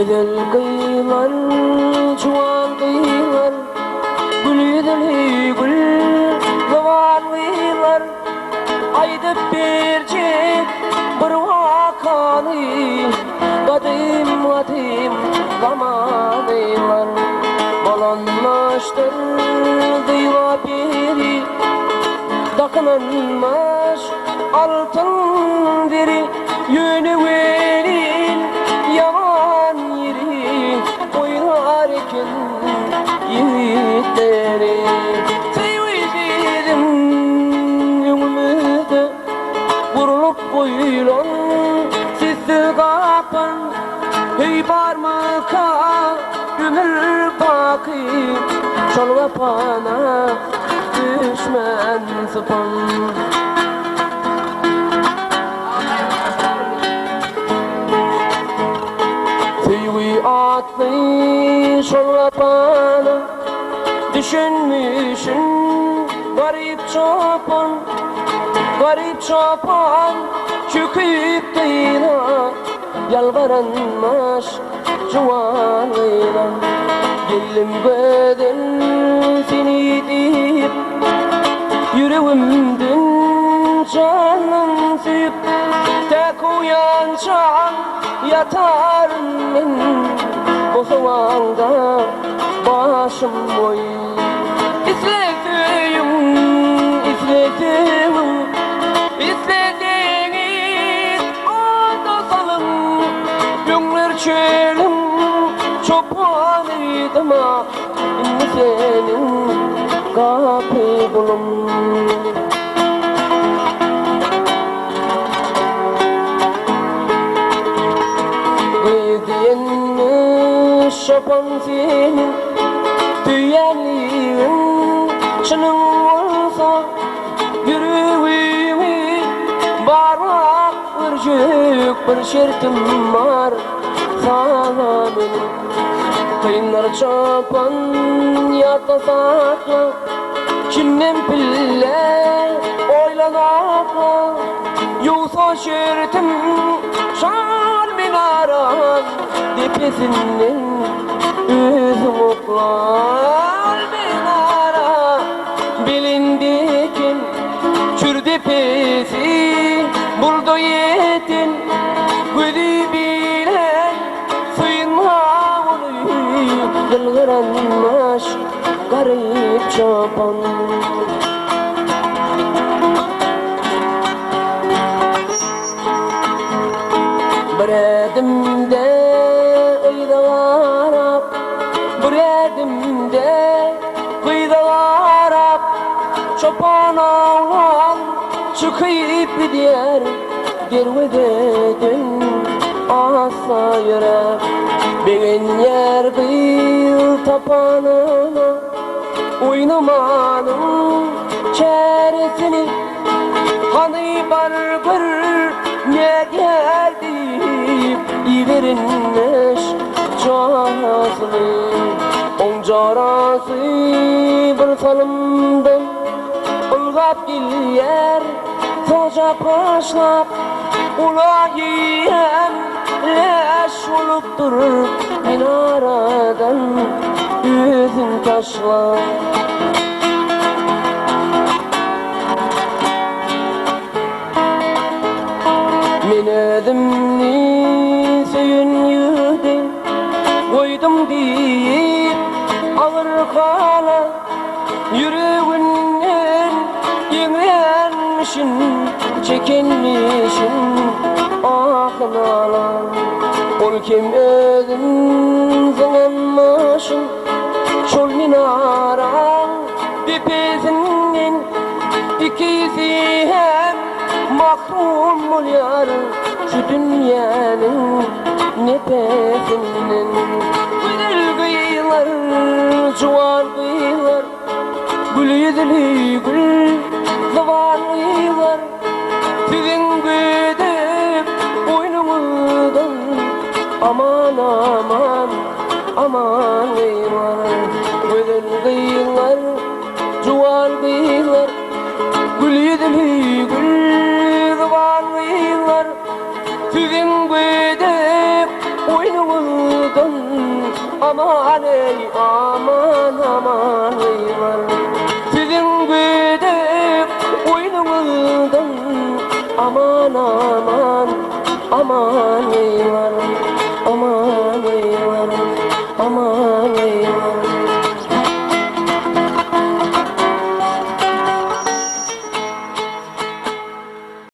Gözel gyzlar, juwan gyzlar, Gül ýüzli gül zyban gyzlar, Aýdyp berjek bir wakany, Gadym-gadym zamanlar Bolanmyşdyr zyba peri, Dakynanmyş altyn deri, Ýöne welin ýaman ýeri Oýnar eken ýigitleri. Söýgi biziň öňümizde Gurlup goýlan sessiz gapan, Heý barmyka ömür baky Şol gapana düşmän sypan. Söýgi atly şol gapana Düşünmişin garyp çopan, Garyp çopan çöküp dyza Ýalbaranmyş juwan gyza. Geldim gözel seni diýip, Ýüregimden janyň söýüp, Täk oýançaň ýataryn men, Bosaňda başym goýup. Isle söýüň, isle sögüň, Isleseňiz oda salyň, Öňler çölüň çopanydym-a, Indi seniň gapy gulum. Gyz diýenmiş çopan seniň Söýýänligiň çynyň bolsa, Ýüregiňi barlap görjek bir şertim bar saňa meniň. Kyndyr çopan ýatda sakla, Çinden pille oýlanakla, Ýogsa şertim şol minaraň depesinden özüň okla. Ol minara belent eken, çür depesi bulda ýeten, gözi bilen synlap ony ýylgyranmyş garyp çopan. Bir ädimde yza garap, bir ädimde gyza garap, Çopan oglan çykyp gidýär derwezeden assa ýöräp. Begenýär gyz tapanyna, oýnamanyň çäresini. Hany bar gör nädýär diýip iberinmiş jorasyny. Oň jorasy bir salymdan ylgap gelýär, sojap başlap, Ula eýýäm läş bolupdyr, minaradan özün taşlap. Men özümni söýen ýigidi goýdum diýip agyr hala Ýüreginden geňränmişin, çekenmişin ahy-nala. Ol kim özün zyňanmyşyn şol minaraň Depesinden ikisi hem mahrum bolýar şu dünýäniň nepesinden. Gözel gyzlar, juwan gyzlar, gül ýüzli gül zyban gyzlar, siziň gödek oýnuňyzdan aman aman aman gyzlar, gözel gyzlar. Juwan gyzlar, gül ýüzli gül zyban gyzlar, Siziň gödek oýnuňyzdan. Aman eý, aman, aman gyzlar. Siziň gödek oýnuňyzdan aman, aman, aman gyzlar.